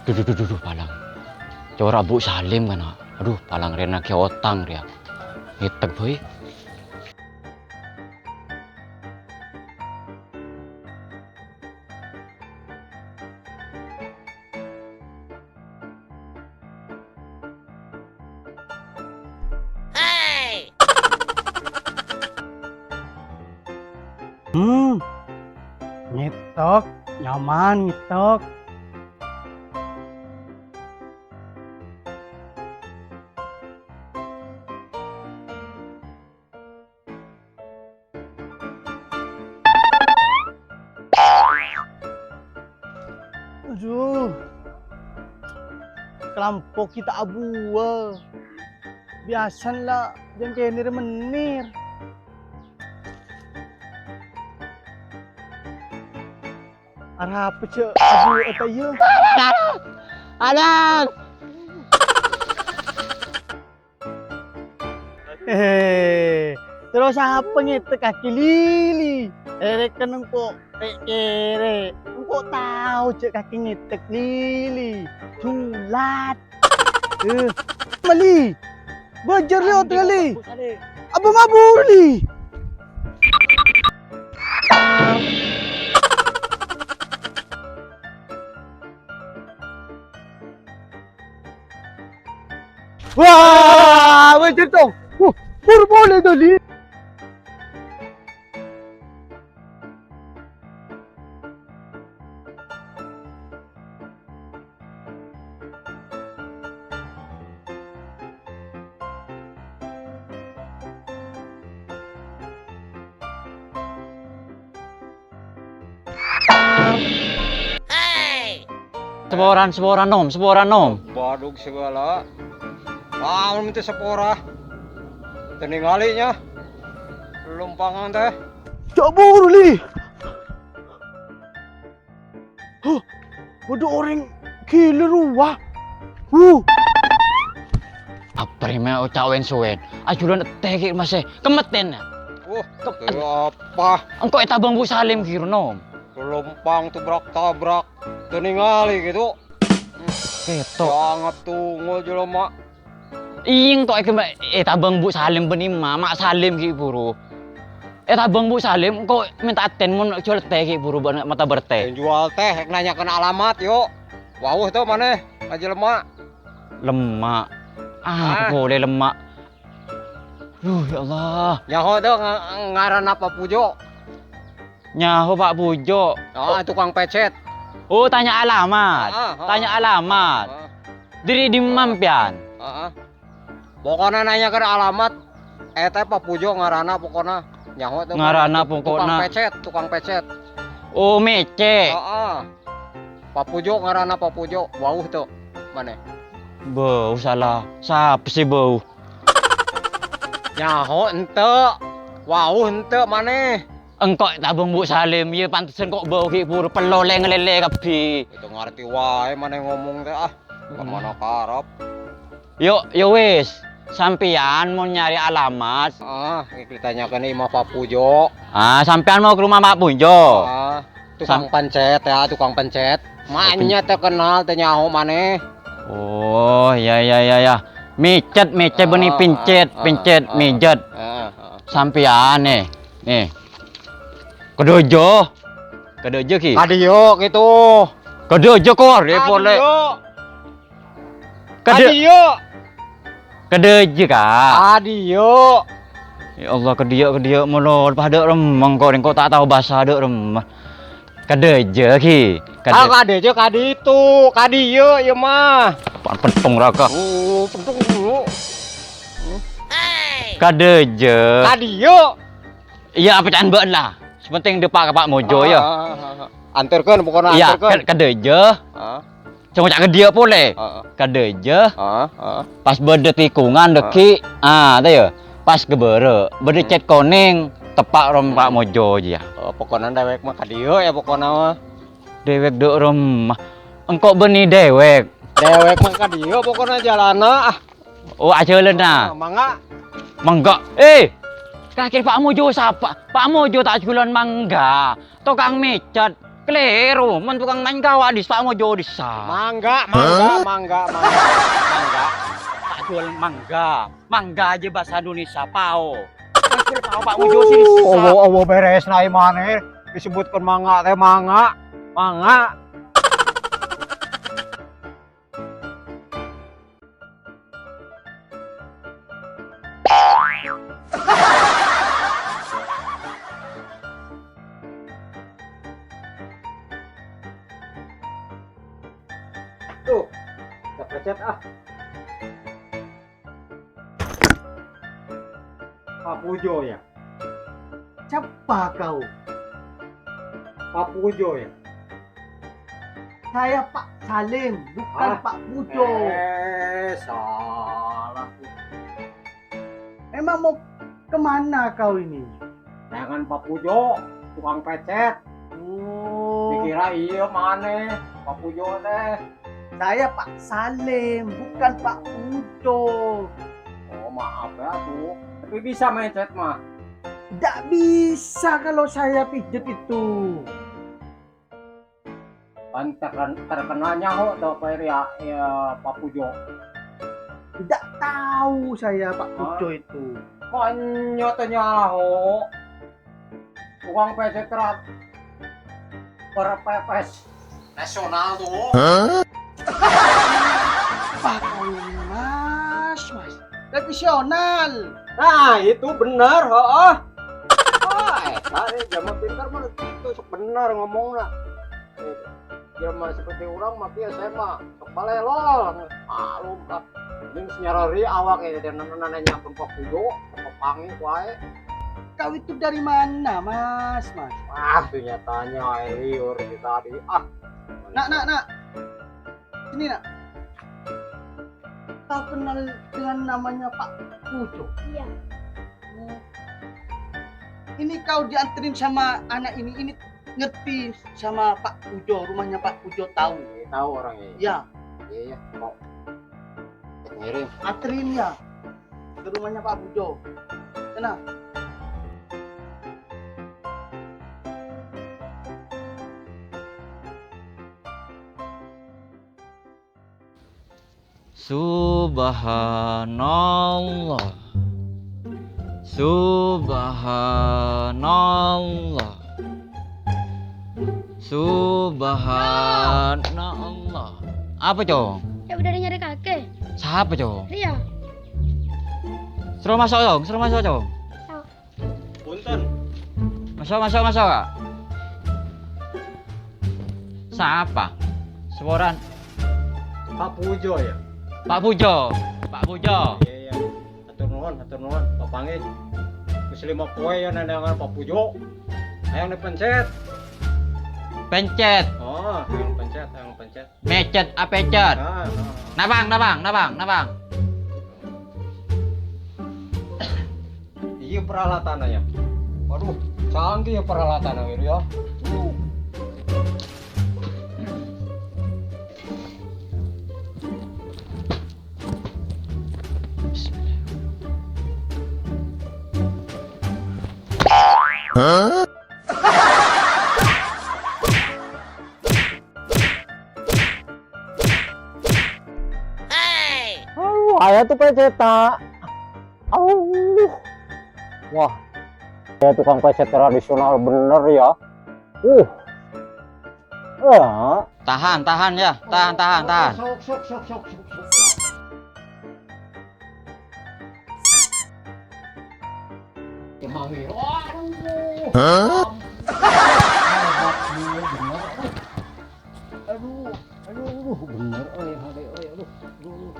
Duh, duh, duh, duh, duh, palang. Cora Bu Salim kan. Aduh, palang rena ke otang ria. Ngitek boy. Ngitok, nyaman ngitok. Aduh, kelampok kita abu. Biasa lah, jangan kenir menir. Arah apa cek abu eta ieu? Anak. Hehehe. Terus apa ngitek kaki lili? Rek kan engkau kere. Engkau tahu cek kaki ngitek lili. Culat. Mali. Bajar li otak li. Abang mabur li. Wah, bajar dong. Wah, bur boleh doli. Seboran, seboran nom, seboran nom. Badug segala. Ah, minta sepora. Teningalinya. Lumpangan teh. Cak buru li. Huh, bodoh orang gila ruah. Huh. Apa ini mau cawen suwen? Ajulan teh ki mas kemeten. Wah, apa? Engkau eta Bang Bu Salim ki nom. Lumpang tabrak-tabrak. Teningali gitu. Ketok. Sangat tunggu jelema. Ing kok iki eta Bang Bu Salim beni Mak Salim ki buru. Eta Bang Bu Salim kok minta aten mun jual teh ki buru mata berte. Yang jual teh nanyakan alamat yuk. Wawuh tuh maneh ka jelema. Lemak. Ah, boleh lemak. Duh, ya Allah. Nyaho tuh ngaran apa Pujo? Nyaho Pak Pujo. Ah, tukang pecet. Oh, tanya alamat. Tanya alamat. Diri di Mampian. Pokoknya nanya ke alamat. Teh Pak Pujo ngarana pokoknya. Nyaho tuh. Ngarana pokoknya. Tukang pecet, tukang pecet. Oh, mece. Heeh. Pak Pujo ngarana Pak Pujo. Wauh tuh. Mana? Bau salah. Siapa sih bau? Nyaho ente. Wauh ente mana? Engkau tabung Bu Salim, ya pantesan kok bau ki pur peloleng lele kabi. Itu ngerti wae mana ngomong teh ah. Kemana karep. Yo, yo wis. Sampean mau nyari alamat. Ah, ditanyakan imah Pak Pujo. Ah, sampean mau ke rumah Pak Pujo. Ah, tukang pencet ya, tukang pencet. Maknya terkenal teh nyaho maneh. Oh, ya ya ya ya. Micet, micet beni pincet, pincet, mijet. Sampean nih. Nih. Kedojo. Kedojo ki. Kadiyo gitu. Kedojo kok repot le. Kadiyo. Kedojo kak. Kadiyo. Ya Allah kediyo kediyo mulut pada remeng kok kok tak tahu bahasa dek remeng. Kedojo ki. Ah kadejo kaditu, kadiyo ya mah. Pan pentung raka. Oh, pentung dulu. Kadejo. Kadiyo. Iya apa can lah. Sepenting depak ke Pak Mojo ya. Antarkan pokoknya antarkan. Iya, kadejo. Cuma cak kedia boleh. Kadejo. Pas berde tikungan deki, ah tah ya. Pas kebere, berde cet kuning, tepak rom Pak Mojo ya. Oh, pokoknya dewek mah kadieu ya pokoknya mah. Dewek dek rom. Engkau beni dewek. Dewek mah kadieu pokoknya jalana ah. Oh, aja lena. Mangga. Mangga. Eh. Kaki Pak Mojo siapa? Pak Mojo tak jualan mangga. Tukang micet. Keliru, men tukang main gawa di Pak Mojo di sa. Mangga, mangga, mangga, mangga, mangga. Pak jual mangga. Mangga aja bahasa Indonesia pao. Pao Pak Mojo sih di sa. Oh, oh, beres na maneh disebutkan mangga teh mangga, mangga. Tuh, udah ah. Pak Pujo ya? Siapa kau? Pak Pujo ya? Saya Pak Salim, bukan Pak Pujo. Salah. Memang mau kemana kau ini? Jangan Pak Pujo, tukang pecet. Oh. Dikira iya mana Pak Pujo teh. Saya Pak Salim, bukan Pak Pujo. Oh maaf ya tuh. Tapi bisa mencet mah. Tidak bisa kalau saya pijet itu. Kan terkenalnya kok tuh Pak ya, ya Pak Pujo. Tidak tahu saya Pak Pujo itu. Konyol nyaho. Tukang pecet terap perpepes nasional tuh. Apa kau ini mas, mas? Tradisional. Nah itu benar, heeh. Ah, zaman pintar mah itu sok benar ngomongna. Zaman seperti orang mah kieu SMA, sok balelol, malum ah. Ini nyarari awak ya dan nanya pun Pak Pujo, pangi wae. Kau itu dari mana, mas, mas? Ah, tuh nyatanya liur di tadi. Ah. Nak, nak, nak. Sini, nak. Kau kenal dengan namanya Pak Pujo? Iya. Ini kau dianterin sama anak ini ngerti sama Pak Pujo, rumahnya Pak Pujo tahu. Tahu orangnya. Ya. Iya, kok. Ngirim. Anterin ya ke rumahnya Pak Pujo. Kenapa? Subhanallah. Subhanallah. Subhanallah. Apa, Cong? Ya udah nyari kakek. Siapa, Cong? Iya. Suruh masuk, Cong. Suruh masuk, Cong. Punten. Masuk, masuk, masuk, Kak. Siapa? Seporan. Pak Pujo ya? Pak Pujo. Pak Pujo. Iya, iya. Atur nuhun, Pak Pangit. Geus 5 poe ya nandangan Pak Pujo. Hayang dipencet. Pencet. Oh, hayang pencet, hayang pencet. Mecet, apecet. Nah, nah. Nabang, nabang, nabang, nabang. Iya peralatannya ya. Waduh, canggih ya peralatannya ya. Huh? Hey. Aduh, ayah tuh peceta. Aduh. Wah. Ya tukang pecet tradisional bener ya. Tahan, tahan ya. Tahan, tahan, tahan. Sok, sok, sok, sok, sok, sok. Huh? Aduh, aduh, bener, oi, aduh, aduh, aduh.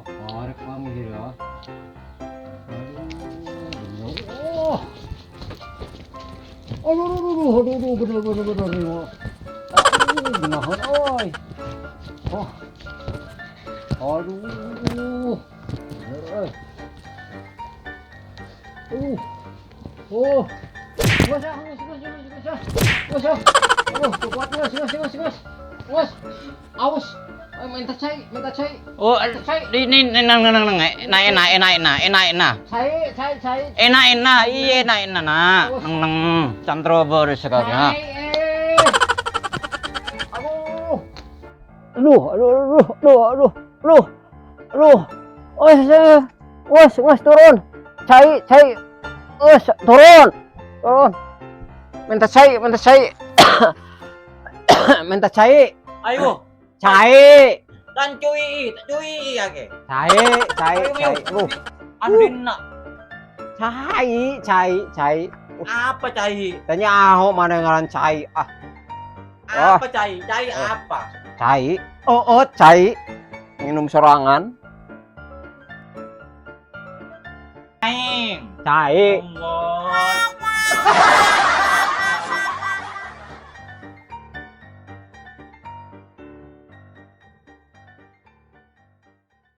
Apa panggil ya? Aduh, bener. Oh. Aduh, aduh, aduh, aduh, aduh, bener, bener, bener, bener. Aduh, bener, oi. Oh. Aduh, bener, oi. Oh. Bos, ah, bos, bos, bos, bos, bos, ah. Oh, kuat, bos, bos, bos, bos. Bos. Aus. Eh, minta cai, minta cai. Oh, ini nang nang nang enak enak enak enak enak enak. Cai, cai, cai. Enak enak, iya enak enak nah. Nang nang cantro baru sekarang. Cai, eh. Aduh. Aduh, aduh, aduh, aduh, aduh, aduh, aduh. Wes, eh, wes, wes turun. Cai, cai. Wes, turun. Turun. Minta cai, minta cai. Minta cai. Ayo, Cai. dan cuy, cuy ya ke. Cai, cai, cai. Aduh. Anu nak Cai, cai, cai. apa cai? Tanya ahok mana ngaran cai. Ah, Apa cai? Cai apa? Cai. Oh, oh, cai. Minum sorangan. Aing. Cai. Allah.